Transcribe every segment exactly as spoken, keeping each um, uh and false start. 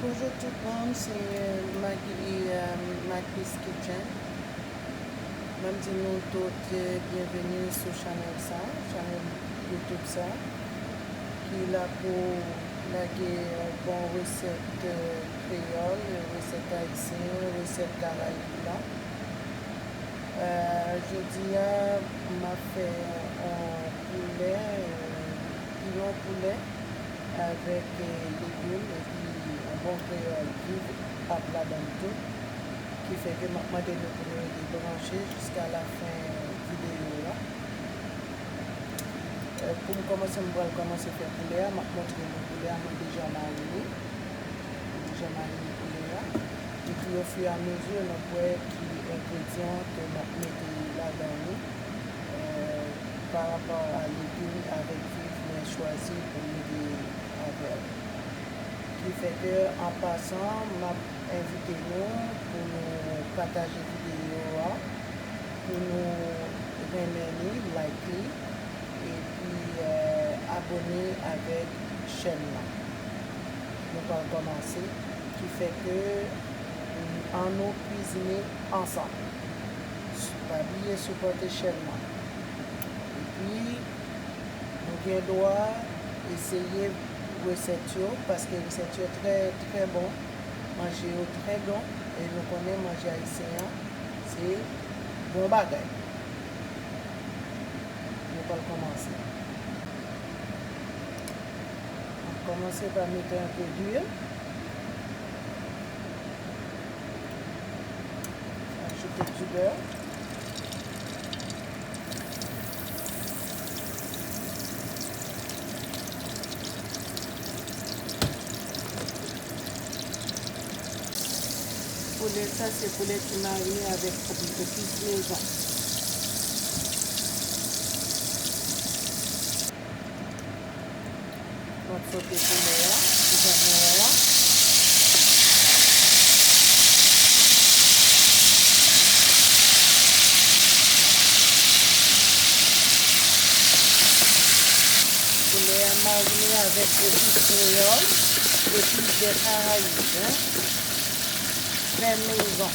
Bonjou tout moun, se Maggie, euh, Maggie's Kitchen. Mwen di nou tout, euh, byenveni sou chanèl sa, chanèl YouTube sa, ki la pou lage yon bon resèt, euh, kreyòl, yon resèt ayisyen, yon resèt karayib la. Euh, jodi a, m ap fè yon poulè, euh, pilon poulè avèk, euh, legim epi yon bon kreyòl viv ap ladan l tou. Ki fè ke m ap mande nou pou nou rete branche jiska lafen videyo a. Euh, pou m kòmanse, m pral kòmanse fè poulè a, m ap montre nou poulè a, mwen deja marine. Mwen deja marine poulè a. Epi, ofiramezi, n ap wè ki engredyan ke m ap mete ladan li, euh, pa rapò a legim avèk viv mwen chwazi pou m mete avè l. Ki fè ke, an pasan, m ap envite nou pou nou pataje videyo a, pou nou renmen li, like li, epi, euh, abòne avèk chèn nan. Nou pral kòmanse, ki fè ke, ann nou kwizine ansanm. Pa bliye sipòte chèn nan. Epi, nou gen dwa eseye resèt yo, paske resèt yo trè, trè bon. Manje yo trè bon, e nou konnen manje ayisyen an, se bon bagay. Nou pral kòmanse. N ap kòmanse pa mete enpe dwil. Ajoute du beurre. Poulè sa, se poulè ki marine avèk epis mezon. M ap sote poulè a, jan nou wè a. Poulè a marine avèk epis kreyòl, epis dè Karayib, en. Fè mezon.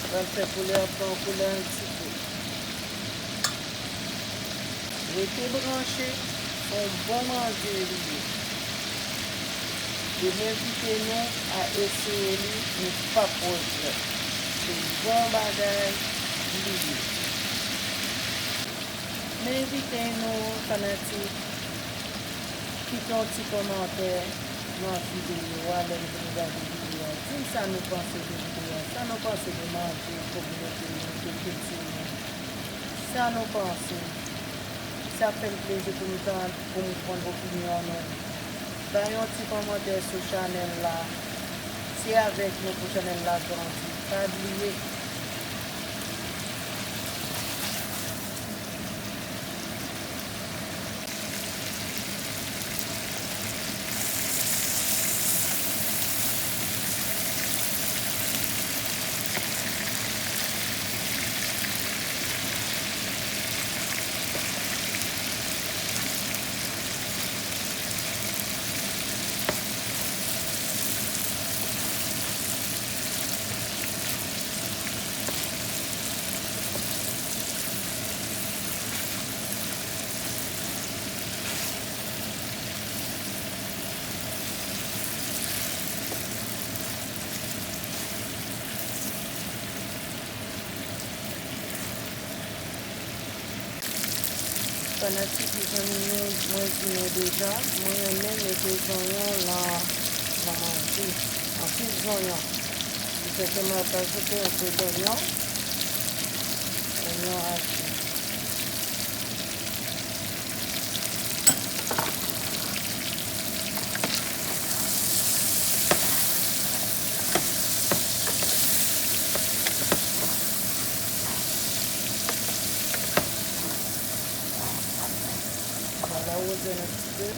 Pral fè poulè a pran koulè an ti kou. Rete branche, se yon bon manje li ye. E m envite nou a eseye li, nou p ap regrèt. Se yon bon bagay li ye. M envite nou, fanatik, kite yon ti kòmantè nan videyo a, lè n fin gade videyo a. Di m sa nou panse de videyo a, sa nou panse de manje kominote nou, de kilti nou. Sa nou panse? Sa ap fè m plezi pou m tann, pou m konn opinyon nou. Bay yon ti kòmantè sou chanèl la. Se avèk nou pou chanèl la grandi. Pa bliye. Fanatik, zanmi nou, mwen di nou deja, mwen renmen mete zonyon nan, nan manje. Anpil zonyon. Ki fè ke m ap ajoute yon pe zonyon. Zonyon ache. Mwen la woze n yon ti pe.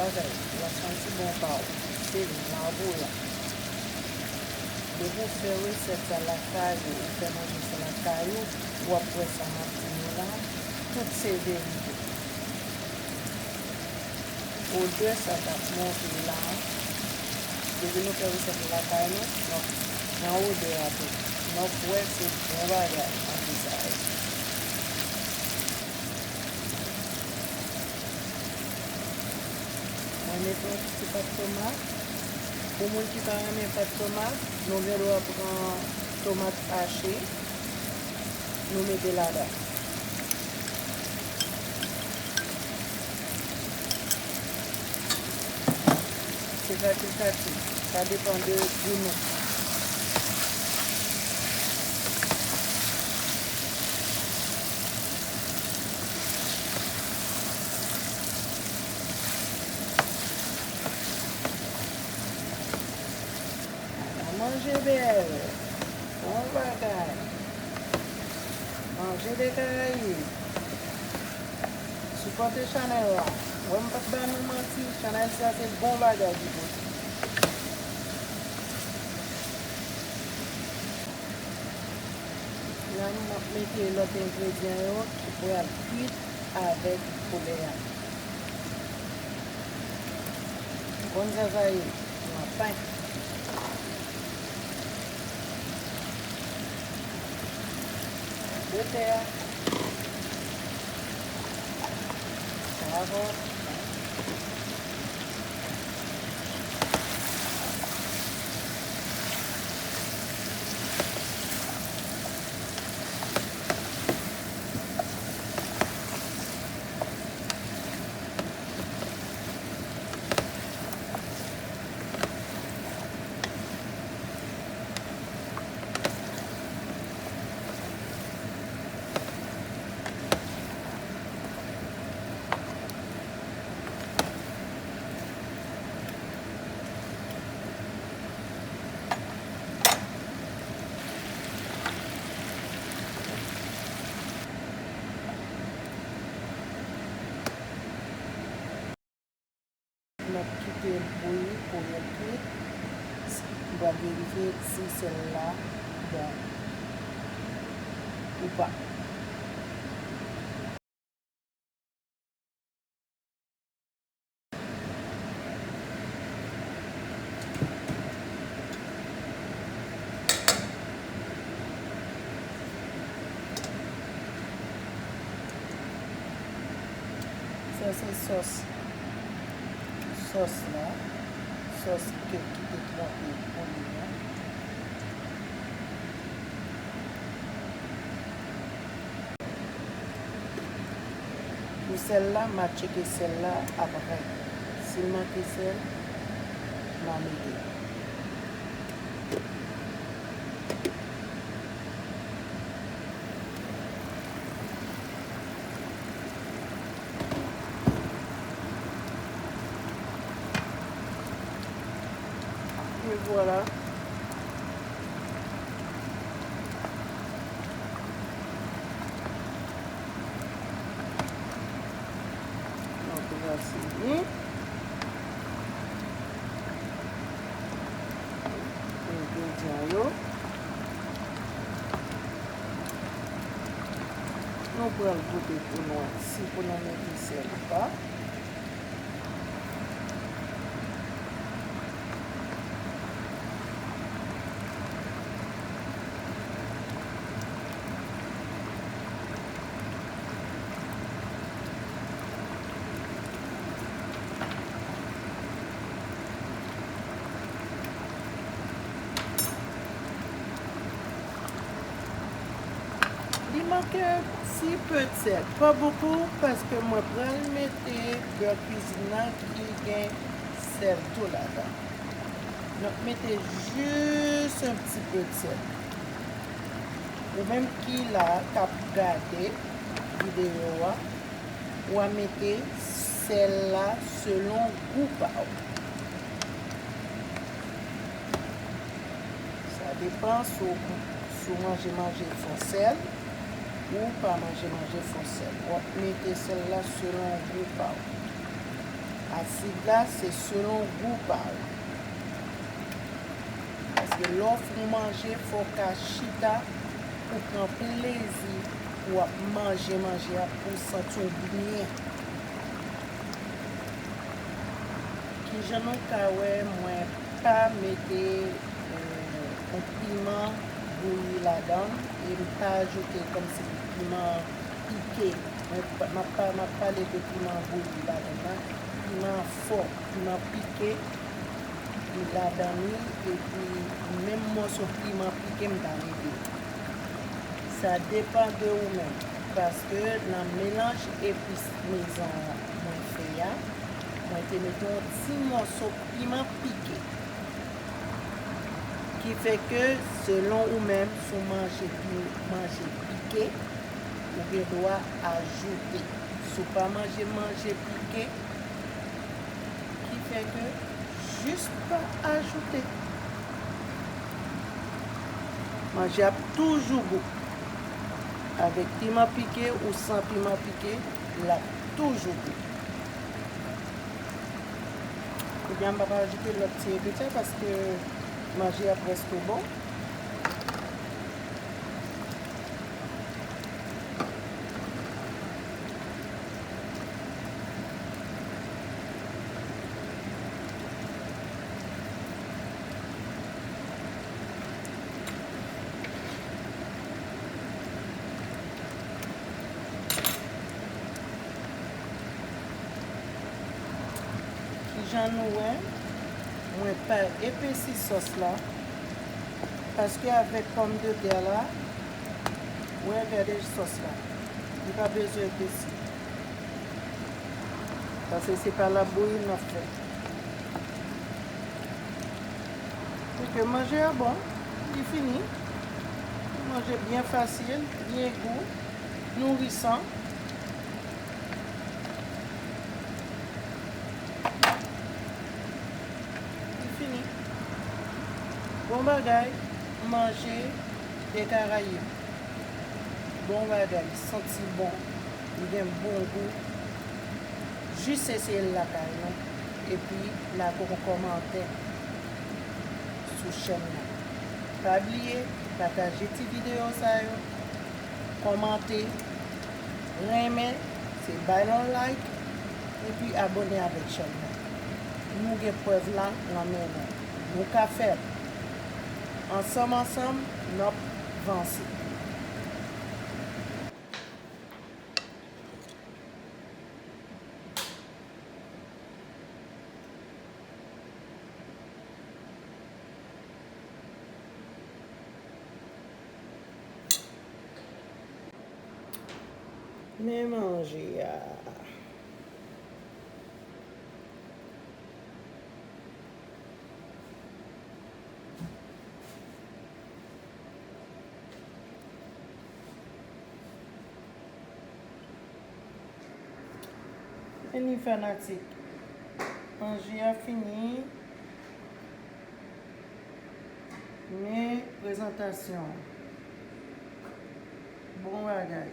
Bagay, w ap santi bon pa w. Se la w pou la. Depi w fè resèt sa lakay ou, ou fè manje sa lakay ou, w ap wè sa m ap di nou la, tout se verite. Odè sa k ap monte la, depi nou fè resèt nou lakay nou, n ap nan odè a tou. N ap wè se bon bagay manje sa yo. Mwen mete yon ti pat tomat. Pou moun ki pa renmen pat tomat, nou gen dwa pran tomat hache, nou mete ladan. Se fakilatif, sa depann de gou nou. Manje bèl. Bon bagay. Manje de Karayib. Sipòte chanèl la. Wè m p ap ba nou manti, chanèl sa se bon bagay li pote. La nou ap mete lòt engredyan yo ki pral kwit avèk poulè a. Konn sa sa ye, yon pen. Pòmdetè a. Kawòt. M ap kite l bouyi pou l kwit. M pral verifye si sèl la bon ou pa. Sa se sòs. Sòs la. Sòs ke ki te tranpe poulè a. Pou sèl la, m a tcheke sèl la apre. Si l manke sèl, m a mete. E vwala. Donk, nou va sezi engredyan yo. Nou pral goute pou nou wè si pou nou mete sèl ou pa. Li manke yon ti pe sèl, pa bokou, paske mwen pral mete bè kwizin nan ki gen sèl tou ladan. Donk, mete jis yon ti pe sèl. Ou menm ki la k ap gade videyo a, w a mete sèl la selon gou pa w. Sa depann si w, si w manje manje fò sèl ou pa manje manje fò sèl. W ap mete sèl la selon gou pa w. Asid la, se selon gou pa w. Paske lè w fin manje, fò w ka chita pou pran plezi pou w ap manje manje a, pou w santi w byen. Kijan nou ka wè, mwen pa mete, eh, yon piman bouyi ladan l, e m pa ajoute kòmsi piman pike. Mwen pa, m ap pa, m ap pale de piman bouyi ladan l la. Piman fò, piman pike, li ladan li, epi menm mòso piman pike m pa mete. Sa depann de ou menm, paske nan melanj epis mezon mwen fè a, mwen te mete yon ti mòso piman pike. Ki fè ke, selon ou menm, si w manje pi-, manje pike, ou gen dwa ajoute. Si w pa manje manje pike, ki fè ke jis pa ajoute. Manje ap toujou gou. Avèk piman pike ou san piman pike, l ap toujou gou. Ebyen, m pa pral ajoute lòt ti engredyan paske manje a prèske bon. Kijan nou wè, mwen pa epesi sòs la, paske avèk pòmdetè la, wè, gade sòs la, li pa bezwen epesi. Paske se pa labouyi n ap fè. Paske manje a bon, li fini. Manje byen fasil, byen gou, nourisan. Li fini. Bon bagay, manje de Karayib. Bon bagay, li santi bon, li gen bon gou. Jis eseye l lakay nou, epi lage yon kòmantè sou chèn nan. Pa bliye pataje ti videyo sa yo, kòmante, renmen, se bay yon like, epi abòne avèk chèn nan. Nou gen prèv la nan men nou. Nou ka fè l. Ansanm, ansanm, n ap vanse. Men manje a. Vini fanatik. Manje a fini. Men prezantasyon an. Bon bagay.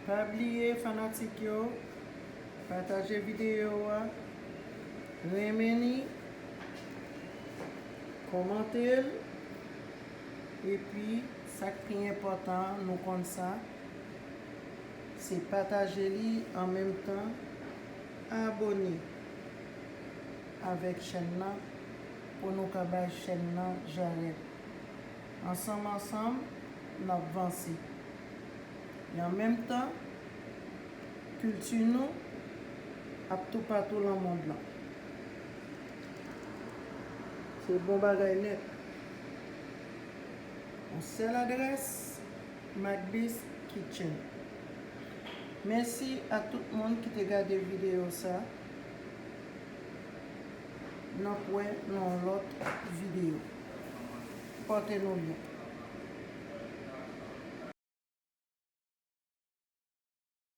Pa bliye, fanatik yo, pataje videyo a, renmen li, kòmante l, epi sa k pi enpòtan an, nou konn sa, se pataje li, an menm tan, abòne avèk chèn nan pou nou ka bay chèn nan jarèt. Ansanm, ansanm, n ap vanse. E an menm tan, kilti nou ap toupatou nan mond lan. Se bon bagay nèt. Yon sèl adrès, Macbis Kitchen. Mèsi a tout moun ki te gade videyo sa. N ap wè nan yon lòt videyo. Pòte nou byen.